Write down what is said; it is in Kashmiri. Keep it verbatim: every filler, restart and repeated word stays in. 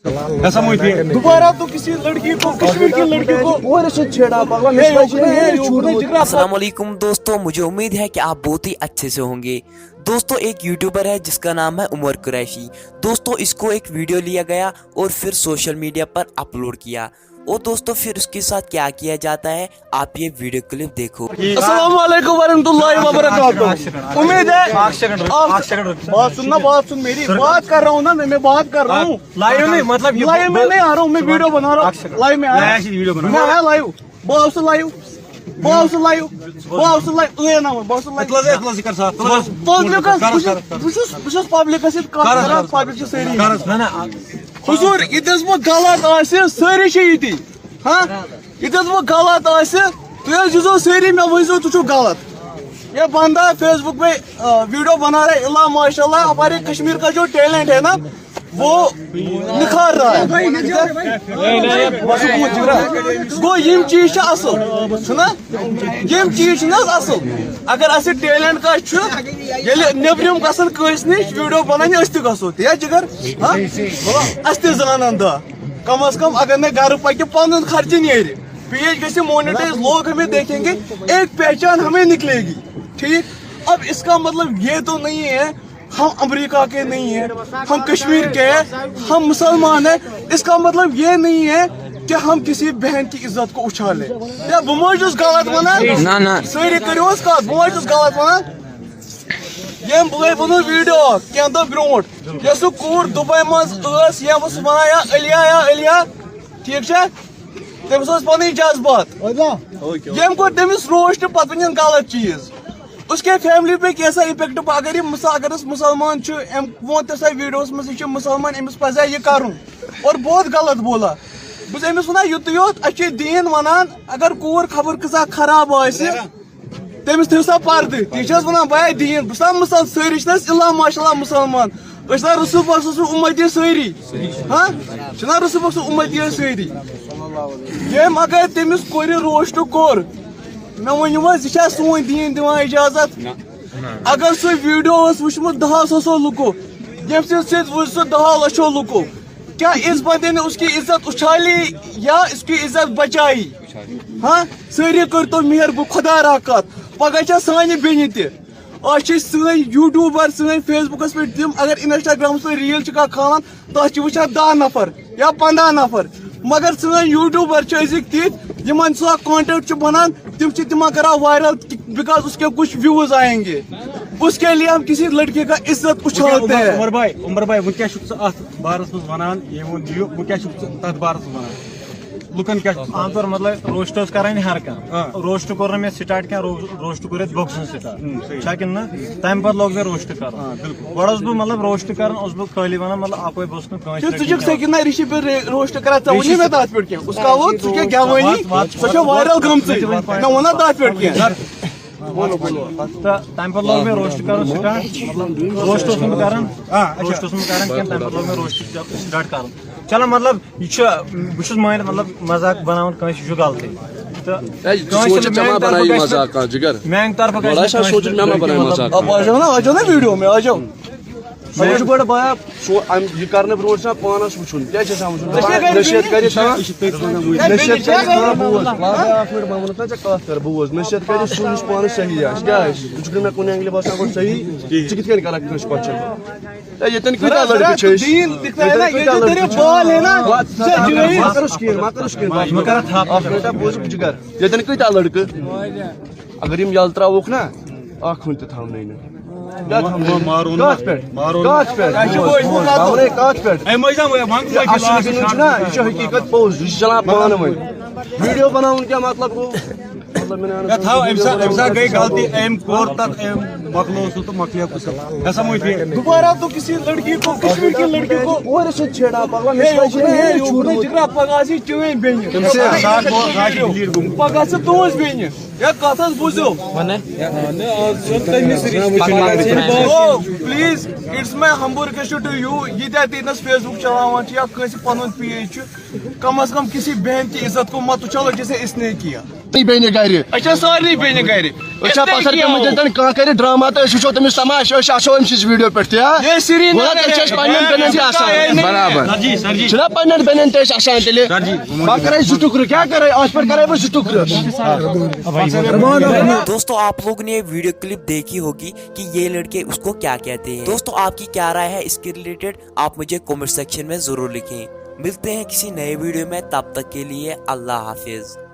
دوبارہ تو کسی لڑکی کو، کشمیر کی لڑکی کو، اور اسے چھेड़ा पागल, ये ऊपर है, ये ऊपर है, जिगरा. السلام علیکم دوستو, मुझे उम्मीद है कि आप बहुत ही अच्छे से होंगे. दोस्तों, एक यूट्यूबर है जिसका नाम है उमर कुरैशी. दोस्तों, इसको एक वीडियो लिया गया और फिर सोशल मीडिया पर अपलोड किया. और दोस्तों, फिर उसके साथ क्या किया जाता है, आप ये वीडियो क्लिप देखो. السلام علیکم ورحمۃ اللہ وبرکاتہ. امید ہے. बात सुनना, बात सुन मेरी, बात कर रहा हूँ ना मैं, मैं बात कर रहा हूँ. लाइव नहीं, मतलब ये लाइव में नहीं आ रहा हूँ मैं, वीडियो बना रहा हूँ. लाइव में आया, वीडियो बना. मैं आया लाइव. بہٕ آوُس لایِو، بہٕ آوُس لایِو، بہٕ آوُس لایِو، ٲے نا وۄنۍ، بہٕ آوُس لایِو. پبلکس، بہٕ چھُس، بہٕ چھُس، بہٕ چھُس پبلکس سۭتۍ کتھ کران، پبلک چھِ سٲری. نہ، نہ. حضور، یہِ دِژ بہٕ غلط آسہِ، سٲری چھِ ییٚتی. ہاں؟ یہِ دِژ بہٕ غلط آسہِ، تُہۍ حظ ییٖزیو سٲری، مےٚ ؤنۍزیو، تُہۍ چھِو غلط. یہ بندہ فیس بک پہ ویڈیو بنا رہا ہے، اللہ ماشاءاللہ، ہمارے کشمیر کا جو ٹیلنٹ ہے نا، وہ نکھار رہا ہے. گوٚو، یِم چیٖز چھِ اَصٕل، چھُنہ؟ یِم چیٖز چھِنہٕ حظ اَصٕل؟ اگر اَسہِ ٹیلنٹ کانٛہہ چھُ، ییٚلہِ نیٚبرِم گژھن کٲنٛسہِ نِش ویٖڈیو بَناونہِ، أسۍ تہِ گژھو تی، ہا جِگر؟ ہا؟ اَسہِ تہِ زانَن دَہ. کم از کم اگر نہٕ گَرٕ پَکہِ، پَنُن خرچہٕ نیرِ. پیج گژھِ مونیٹائز، لوگ ہمیں دیکھیں گے، ایک پہچان ہمیں نکلے گی. ٹھیک؟ اب اس کا مطلب یہ تو نہیں ہے ہم امریکہ کے نہیں ہیں، ہم کشمیر کے ہیں، ہم مسلمان ہیں. اس کا مطلب یہ نہیں ہے کہ ہم کسی بہن کی عزت کو اچھالیں. یا بہٕ ما چھُس غلط وَنان؟ نہ، نہ. سٲری کٔرِو حظ کَتھ، بہٕ ما چھُس غلط وَنان؟ ییٚمۍ بہٕ ووٚنُس ویٖڈیو کینٛہہ دۄہ برونٛٹھ، یۄس سُہ کوٗر دُبے منٛز ٲس، یا بہٕ چھُس وَنان یا علیہ، یا علیہ، ٹھیٖک چھا؟ تٔمِس اوس پَنٕنۍ جذبات. ییٚمۍ کوٚر تٔمِس روسٹ، پَتہٕ ؤنِن غلط چیٖز. اس کے فیملی پہ کیسا امپیکٹ، اگر یہ مسا-، اگر اس مسلمان چھُ، أمۍ ووٚن تہِ سا ویڈیوس منٛز، یہِ چھُ مسلمان، أمِس پَزِ ہا یہِ کَرُن. اور بہت غلط بولا. بہٕ چھُس أمِس وَنان یُتُے یوت، اَسہِ چھُ دیٖن وَنان، اگر کوٗر خبر کۭژاہ خراب آسہِ، تٔمِس تھٲیِو سا پردٕ. تی چھَس وَنان، بہٕ ہے دیٖن، بہٕ چھُس نا مُسل-، سٲری چھِنہٕ أسۍ اِلا ماشاء اللہ مُسلمان. أسۍ چھِنہ رسول پاک صٲب سٕنٛز اُمتی سٲری؟ ہاں؟ چھِنہ رسول پاک صٲب سٕنٛز اُمتی سٲری؟ ییٚمۍ اگر تٔمِس کورِ روسٹ کوٚر، مےٚ ؤنِو حظ، یہِ چھا سون دیٖن دِوان اِجازت؟ اگر سُہ ویٖڈیو اوس وٕچھمُت دَہو ساسو لُکو، ییٚمہِ سۭتۍ سۭتۍ وٕچھ سُہ دَہو لَچھو لُکو، کیا اس بندے نے اس کی عزت اچھالی یا اس کی عزت بچائی؟ ہاں، سٲری کٔرتو مہربٲنی، خۄدا را کتھ، پگاہ چھےٚ سانہِ بیٚنہِ تہِ. آز چھِ أسۍ سٲنۍ یوٗٹیوٗبر، سٲنۍ فیس بُکس پٮ۪ٹھ تِم، اگر انسٹاگرامس پٮ۪ٹھ ریٖل چھِ کانٛہہ کھالان، تتھ چھِ وٕچھان دَہ نفر یا پنٛداہ نفر. مگر سٲنۍ یوٗٹیوٗبر چھِ أزِکۍ تِتھۍ، یِمن سُہ کانٹیکٹ چھُ بنان، تِم چھِ تِمن کران وایرل، because اس کے کچھ ویوز آئیں گے. اس کے لیے ہم کسی لڑکی کا عزت اچھالتے ہیں. عمر بھائی، عمر بھائی، وۄنۍ کیٛاہ چھُکھ ژٕ اتھ بارس منٛز ونان؟ ییٚمۍ ووٚن یہِ، وۄنۍ کیٛاہ چھُکھ ژٕ تتھ بارس منٛز ونان؟ لُکن کیٛاہ چھُکھ ژٕ عام طور مطلب روسٹ اوس کران ہر کانٛہہ. آ. روسٹ کوٚر نہٕ مےٚ سٹارٹ کینٛہہ، رو-، روسٹ کوٚر اَسہِ بۄکسُن سٹارٹ. ہُم، صحیح. چھا کِنہٕ نہ؟ تمہِ پتہٕ لوگ مےٚ روسٹ کرُن. آ، بِلکُل. گۄڈٕ اوسُس بہٕ مطلب روسٹ کران، اوسُس بہٕ خٲلی ونان مطلب اکوے بہٕ اوسُس نہٕ کٲنٛسہِ ژٕ، ژٕ چھُکھ رٔٹِتھ سیٚکہِ نہ رِشی پٮ۪ٹھ رے-، روسٹ کران، ژےٚ ووٚنُے مےٚ تتھ پٮ۪ٹھ کینٛہہ؟ اس کا وہ، ژٕ چھُکھ گٮ۪وٲنی، وَتھ، وَتھ، سۄ چھےٚ وایرل گٔمژٕے. وۄنۍ چھِ وۄنۍ مےٚ ووٚن نا تتھ پٮ۪ٹھ کینٛہہ. تہٕ تَمہِ پَتہٕ لوگ مےٚ روسٹ کَرُن سٹارٹ، مطلب روسٹ اوسُس نہٕ بہٕ کَران، آ، اچھا. روسٹ اوسُس نہٕ بہٕ کَران کینٛہہ، تَمہِ پَتہٕ لوگ مےٚ روسٹ سٹارٹ کَرُن. چلو، مطلب، یہِ چھُ، بہٕ چھُس مٲنِتھ، مطلب، مذاق بَناوُن کٲنٛسہِ، یہِ چھُ غلطٕے. تہٕ ہے، ژٕ کٲنٛسہِ سونٛچ ژےٚ، میٛانہِ مےٚ طرفہٕ بَنایہِ گژھِ نہٕ، مذاق کانٛہہ، جِگر. میٛانہِ طرفہٕ گژھِ گۄڈٕ نہٕ آسہِ ہا کٲنٛسہِ سونٛچُن، مےٚ ما لٔڑکہِ، بَنایہِ مطلب، مذاق آ، بہٕ ہا چھُس وَنان، آ، چھُ نا ویٖڈیو مےٚ، آ، چھُ۔ مےٚ چھُ گۄڈٕ بیا سو-، اَمہِ، یہِ کرنہٕ برونٛٹھ چھُ آسان پانَس وٕچھُن، کیٛاہ چھِ آسان وٕچھُن؟ نصیحت کَرِ نصیحت کَرِ تھاوان۔ نصیحت کَرِ تھاوان۔ بوز، بوز، اَکھ مِنٹ، بہٕ وَنہٕ تۄہہِ ژےٚ کَتھ کَر، بوز۔ نصیحت کَرِ سُہ یُس پانَس صحیح آسہِ۔ کیٛاہ آسہِ؟ ژٕ چھُکھ نہٕ مےٚ کُنہِ اینگلہِ باسان گۄڈٕ صحیح۔ ژٕ کِتھ کٔنۍ کَرَکھ کٲنٛسہِ question؟ ہے، ییٚتٮ۪ن کۭتیٛاہ لٔڑکہٕ چھِ أسۍ؟ دین دکھتا ہے نا، ییٚتٮ۪ن یہ جو کۭتیٛاہ لٔڑکہٕ تیرے چھِ؟ بال ہے نا، وَ-، ژےٚ جُنید۔ ما کَرُس کِہیٖنۍ، ما کَرُس کِہیٖنۍ۔ بہٕ کَرٕ تھَپھ۔ اَکھ مِنٹ، بوز، بہٕ چھُس کَرٕ۔ ییٚتٮ۪ن کۭتیٛاہ لٔڑکہٕ؟ اگر یِم یَلہٕ ترٛاووکھ نا، اَکھ ہن تہِ تھاونَے نہٕ۔ کیٛاہ تھاونَے نہٕ؟ مارو نہ۔ کَتھ پٮ۪ٹھ؟ مارو نہ۔ کَتھ پٮ۪ٹھ؟ اَسہِ چھِ وٲتۍ وٕنۍ وَنُن۔ کَتھ پٮ۪ٹھ؟ اَمہِ مٔنٛزۍ آو وۄنۍ اَسہِ اَصٕل چھُنہٕ چھُنہ، یہِ چھِ حقیٖقت پوٚز، یہِ چھِ چَلان پانہٕ ؤنۍ۔ ویٖڈیو بَناوُن کیٛاہ مطلب گوٚو؟ مطلب، مےٚ نہٕ ہے، تھاو، أمۍ سا-، أمۍ سا گٔے غلطی، أمۍ کوٚر تَتھ، أمۍ مۄکلوو سُہ تہٕ مۄکلیو قٕصہٕ۔ گژھو وۄنۍ ٹھیٖک۔ دوبارہ تو کسی لڑکی کو، کشمیر کی لڑکی کو اور سے چھیڑا پگلا، ہے، یہِ اوکُن ہے، یہِ اوکُن ہے، جِگرا پگاہ آسہِ چٲنۍ بیٚنہِ۔ تٔمۍ سٕے ساتھ گوٚو، ساتھ چھِ ڈِلیٖٹ گوٚمُت۔ پگاہ چھِ تُہٕنٛز بیٚنہِ۔ ہے، کَتھ حظ بوٗزِو؟ وَن ہے۔ او، please, it's my humble request to you, ییٖتیٛاہ تہِ ییٚتنَس Facebook چلاوان چھِ یا کٲنٛسہِ پَنُن page چھُ، کم از کم کسی بہن کی عزت کو مت اچھالو جیسے اس نے کیا۔ بیٚنہِ گرِ۔ أسۍ چھِ سارنٕے بیٚنہِ گرِ۔ أسۍ چھا پتھر پیٚمٕتۍ ییٚتٮ۪ن کانٛہہ کرِ ڈرامہ تہٕ أسۍ وٕچھو تٔمِس تماشہٕ، أسۍ آسو أمۍ سٕنٛز ویٖڈیو پٮ۪ٹھ تہِ، ہا؟ یے سرینگر گوٚو نا، تیٚلہِ چھِ اَسہِ پننٮ۪ن بیٚنٮ۪ن تہِ آسان۔ برابر۔ چھُنہ پننٮ۪ن بیٚنٮ۪ن تہِ اَسہِ آسان تیٚلہِ؟ بہٕ کرے زٕ ٹُکرٕ، کیٛاہ کرے؟ اَتھ پٮ۪ٹھ کرے بہٕ زٕ ٹُکرٕ۔ दोस्तों, आप लोग ने वीडियो क्लिप देखी होगी कि ये लड़के उसको क्या कहते हैं। दोस्तों, आपकी क्या राय है इसके रिलेटेड, आप मुझे कमेंट सेक्शन में जरूर लिखें। मिलते हैं किसी नए वीडियो में, तब तक के लिए अल्लाह हाफिज।